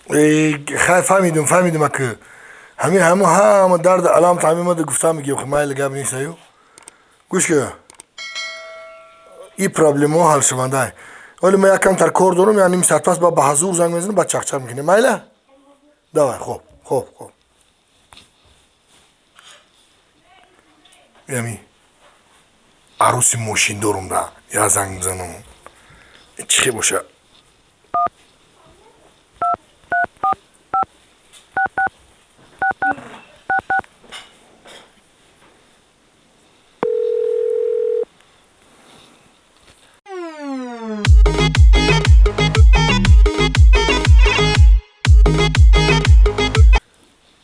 Хай, фаҳмидум, фаҳмидум, ака. Ҳамин ҳаму ҳама дард алам таъмимада гуфтам, мегӯям, майли, гап нест. Аю, гӯш ка, и проблемаҳо ҳалшавандай. Ҳоли ман як камтар кор дорам, я ним соат пас ба ҳазур занг мезанам, баъд чақчақ мекунем, майла? Давай, хоб, хоб, хоб. Ями аруси мошин дорум да, я занг мезанам, чӣ хел боша.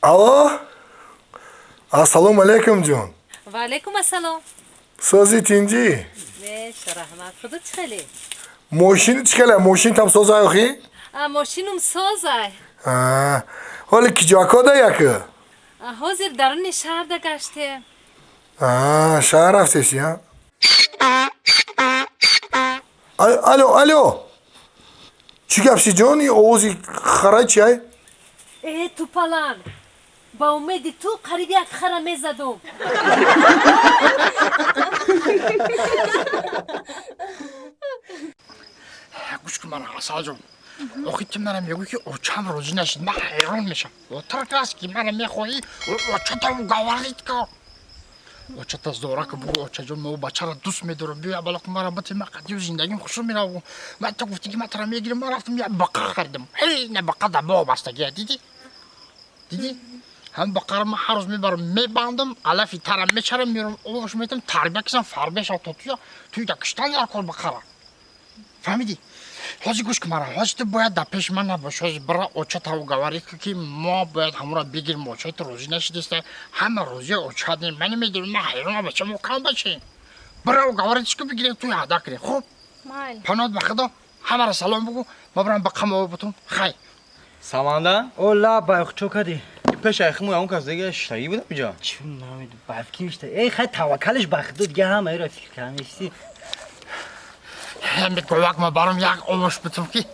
Алло, ассалому алайкум, ҷон. Ва алайкум ассалом. Сози, тинҷӣ? Неш, раҳмат. Худо, чӣ хеле? Мошини чӣ хеле, мошинтам созай охи? А, мошинум созай. Ҳоли киҷоко да яка? Ҳозир даруни шаҳрда гаштем. Шаҳр рафтеси, а? Алло, алло, чӣ гап ши, ҷон? И овози харай чи ай? Э, тупалан, ба умеди ту қариб як хара мезадум. Гӯш кун мана, Асалҷон, охи ту мана мегӯӣ, ки очам розӣ нашид, ман ҳайрон мешам. Отак аст, ки мана мехоҳӣ, очата уговорить кун, очата зора ку, бугӯ: «Очаҷон, мо бачаро дӯст медорам, биё балоқ мара бати, ма қадию зиндагим хушо мераву». Ман ту гуфтӣ, ки ман тара мегирам, ман рафтам як бақа харидам. Ҳей, на бақа да мо бастагия, дидӣ, дидӣ? Ҳам бақара ман ҳар рӯз мебарам, мебандам, алафи тара мечарам, меорам, овош метам, тарбия кисам, фарбия шав, то туя туя киштан дар кор бақара. Фаҳмидӣ? Ҳозир гӯш кун мара, ҳозир ту бояд дар пеши ман набош, ҳозир бира очата уговорить ку, ки мо бояд ҳамонро бигирем. Очаи ту розӣ нашидиста, ҳама розия очат не, ман намедонам, ман ҳайронам, бача мо кам бачаем. Бира уговорить ку, бигирем, туй ҳада кунем, хуб? Паноҳат ба Худо, ҳамаро салом бугӯ, ма барам ба қамова бутум, хай. Саманда? О, лабай, чо кардӣ? Пеш айхиму ягон кас дига шиштагӣ будам иҷа. Чӣ намедонам, бафки мишта. Эй, хай, таваккалиш ба Худо, дига ҳамаеро фикр кардам. Ҳами говак ма баром як овош бутум, ки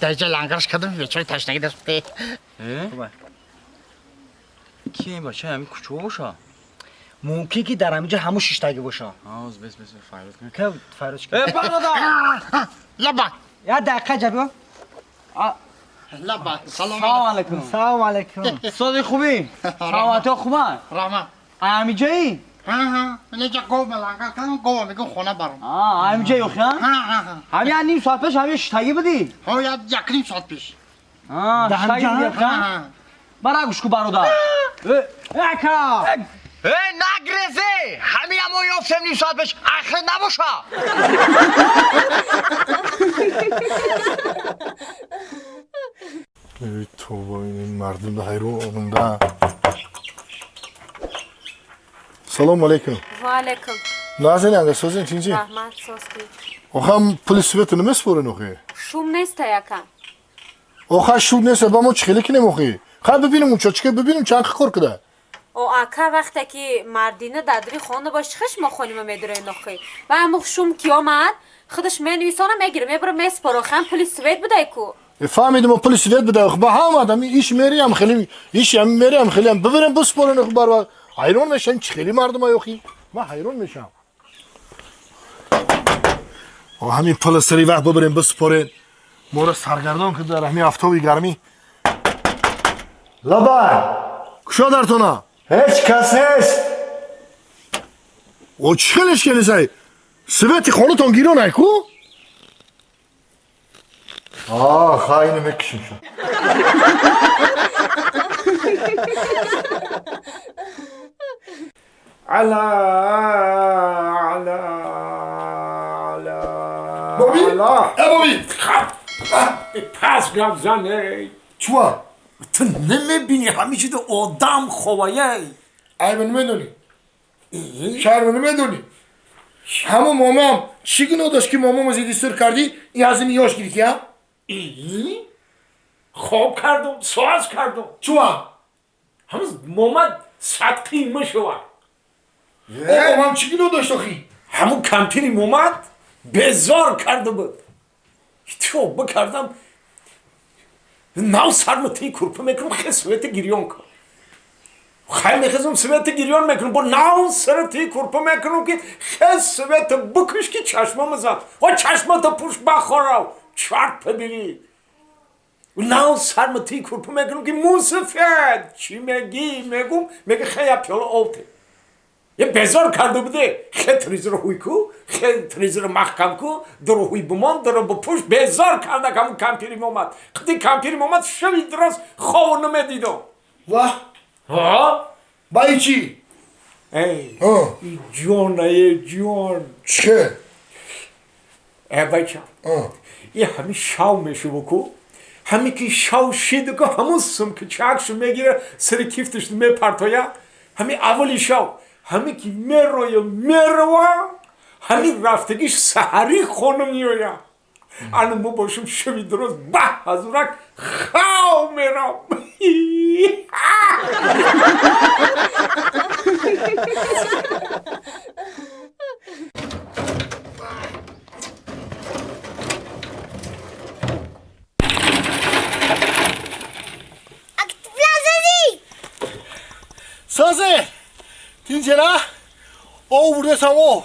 дар ҷа лангарш кардам, бечора ташнагӣ даст. Ки ин бача ҳами кӯчо боша? Мумкин, ки дар ҳаминҷа ҳамун шиштагӣ боша. Оз, бес, бес, фарёд кун. Ка фарёд? Э, бародар! Лаба. Як дақиқа, ҷабиё. Лаба, салом. Салом алайкум. Салом алайкум. Сози, хубӣ? Саломатиҳо хубанд? Раҳмат. Ҳамиҷоӣ? Неҷа гов лангар кардам, гова мегӯм, хона баром. Ҳамиҷои охи? Ҳами як ним соат пеш ҳами шиштагӣ будӣ? Ҳо, як ним соат пеш. Шиштагӣ будӣ? Мара гӯш ку, бародар. Ака! Э, нагрезе! Ҳамина мо ёфтем ним соат пеш, ахир набоша. Тоба, ин мардум да ҳайронум да. Салому алайкум. Ва алайкум. Назани, ага, созин, тинҷи? Раҳмат, созки. Охам пули свету намеспорен охи? Шум неста, яка. Оха, шум неста, ба мо чӣ хеле кинем охи? Хай, бибинем, унчо чике, бибинем чанд кор куда. О, ака, вақте ки мардина дадри хона бош, чихеш мо хонима медуроен охи? Ва амух шум ки омад, худаш менависона, мегира, мебара, меспоро, хам пули свет будай ку. Фаҳмидим, пули свет будай, ба ҳама одами иш мериам, хеле иш мериам, хеле бибирем, биспорен охи. Бар ҳайрон мешам, чӣ хеле мардума охи, ман ҳайрон мешам. Ҳамин пули сари вақт бибирем, биспорен, моро саргардон куд дар ҳамин афтоби гармӣ. Лабай, кушо дартона. Ҳеҷ кас нест. О, чӣ хелеш келесай? Свети хонатон гиронай ку? Хай, ину мекушим шу. Ала, ала, ала. Боби? Ала. Э, Боби! Пас гап зане. Чуа? Ту намебинӣ, ҳамин чида одам ховаяй. Айба намедонӣ, шарма намедонӣ. Ҳамон момам чӣ гуноҳ дошт, ки момамо зиди сур кардӣ, ин аз ин ёш гирифтӣ, а? Хоб кардум, соз кардум. Чуа? Ҳамз момад садқи мешавад. Момам чӣ гуноҳ дошт охи? Ҳамун кампири момад безор карда буд, тоба кардам. Нав сарма ти курпа мекунам, хе света гирён кун. Хай мехезам, света гирён мекунам, бо нав сара ти курпа мекунам, ки хе света бикуш, ки чашмама зад. О, чашмата пуш бахорав, чарт побери. Нав сарма ти курпа мекунам, ки мусафед чӣ мегӣ, мегум, мега хе я пиёла ов те. Е, безор карда буде, хе телевизорро ҳуй ку, хе телевизорро маҳкам ку, даро ҳуй бимон, даро бипӯш. Безор карда, ҳамун кампири омад. Қити кампири омад, шаби дроз хову намедидом. Ва? Ҳа? Ба и чӣ? Эй, ҷон, е ҷон. Че? Э, бача. И ҳами шав мешуву ку. Ҳами ки шав шиду ку, ҳамун сумки чакшу мегира, сари кифташ мепартоя. Ҳами аввали шав. Ҳами ки мероя, мерова, ҳами рафтагиш саҳари хона меоя. Ана мо бошем, шаби дроз ба ҳазурак хав мерам. Созе! Тинҷера? Ов бурдесам, ов.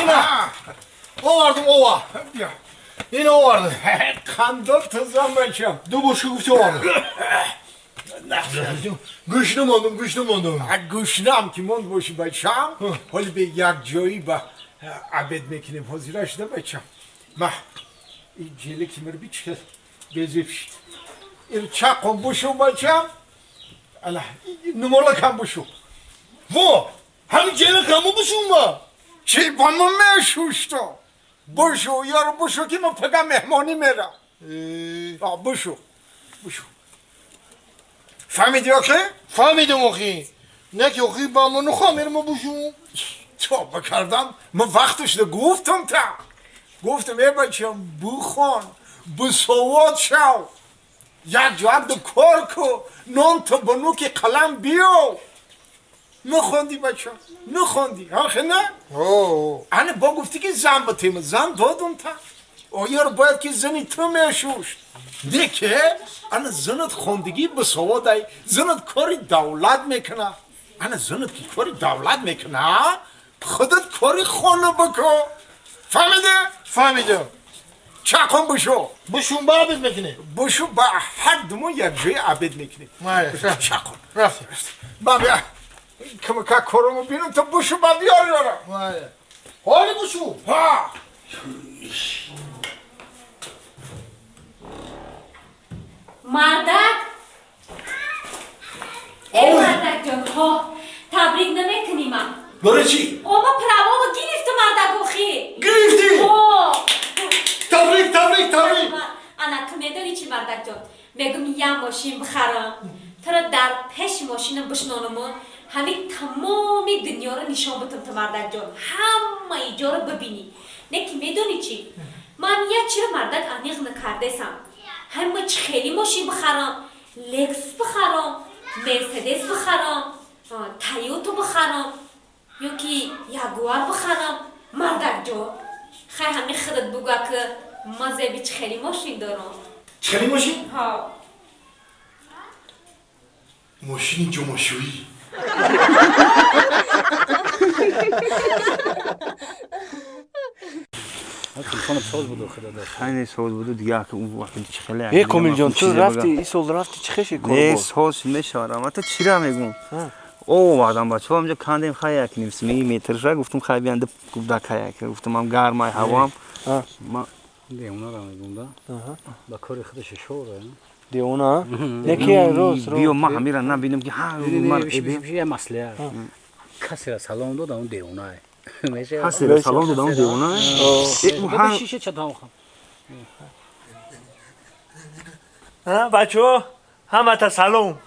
Ина! Овардум ова. Ина овардум. Қандо тузам, бачам. Ду бошка гуфти, овардум. Гушна мондум, гушна мондум. Гушнаам ки монд боши, бачам, ҳоли бе якҷоӣ ба обед мекунем. Ҳозира шуда, бачам. Ма и ҷеле ки мир бичхел безеб шид. Ир чақом бушу, бачам. Ала нумолакам бушу. Во! Ҳамин ҷеле каму бушум ма? Чӣ ба мо мешушто? Бушу, ёро, бушу, ки мо пага меҳмонӣ мерам. Бушу. Бушу. Фаҳмидӣ охи? Фаҳмидам охи. Не ки охи ба мо нухом мерам бушум. Тоба кардам, мо вақташда гуфтам та. Гуфтам, э бачам, бухон, бусовод шав. Як ҷоак кор ку, нон то ба нуки қалам биё. Нахондӣ, бачам, нахондӣ. Охи на? Ана бо гуфтӣ, ки зан батем, зан додум та. Оёр бояд ки зани ту мешушт. Не ки ана занат хондагӣ бисоводай, занат кори давлат мекуна. Ана занат ки кори давлат мекуна, худат кори хона бикун. Фаҳмидӣ? Фаҳмидам. Чақон бушу. Бушум, ба обед мекунем. Бушу, ба ҳар думо якҷоя обед мекунем. Чақон. Рафтем. Ба бия. Камака корому бинам, то бушу, ба биёр ёра. Ҳоли бушу. Ҳа. Мардак! Э, мардак ҷон, ҳо, табрик намекунӣ ман? Барои чӣ? О, ма правомо гирифту, мардак, охи. Гирифтӣ? Ҳо. Табрик, табрик, табрик. Ана ту медонӣ чӣ, мардак ҷон? Мегум, я мошин бихарам. Туро дар пеши мошинам бишнонуму ҳамин тамоми дунёро нишон бутум ту, мардак ҷон. Ҳамаи ҷоро бибинӣ. Не ки медонӣ чӣ? Ман як чиро, мардак, аниқ накардесам. Ҳама чӣ хеле мошин бихарам? Лексус бихарам, Мерседес бихарам, Тойота бихарам ё ки Ягуар бихарам, мардак ҷон? Хай, ҳамин худат буга, ки ма зеби чӣ хеле мошин дорам. Чӣ хеле мошин? Ҳа. Мошини ҷомашӯӣ. Телефон соз буду, худо дод. Хайне соз буду, дига вақти чи хеле. Э, Комилҷон, ту рафти, ин сол рафти, чӣ хеши кор? Не, соз мешаварам. Ата чира мегум? О, вардам, бачаҳо, ҳамҷо кандем, хай як ним сми метрша гуфтум, хай биянда гуфта каяк. Гуфтум, ам гармай ҳавоам. Ма девона мегум да. Ба кори худаш шора. Девона? Не ки рост, рост. Биё, ма ҳамира набинам ки ҳа ман я маслиҳат. Касера салом дод, он девона. Касера салом дод, он девона. Шише чатам хам. Ҳа, бачаҳо, ҳамата салом.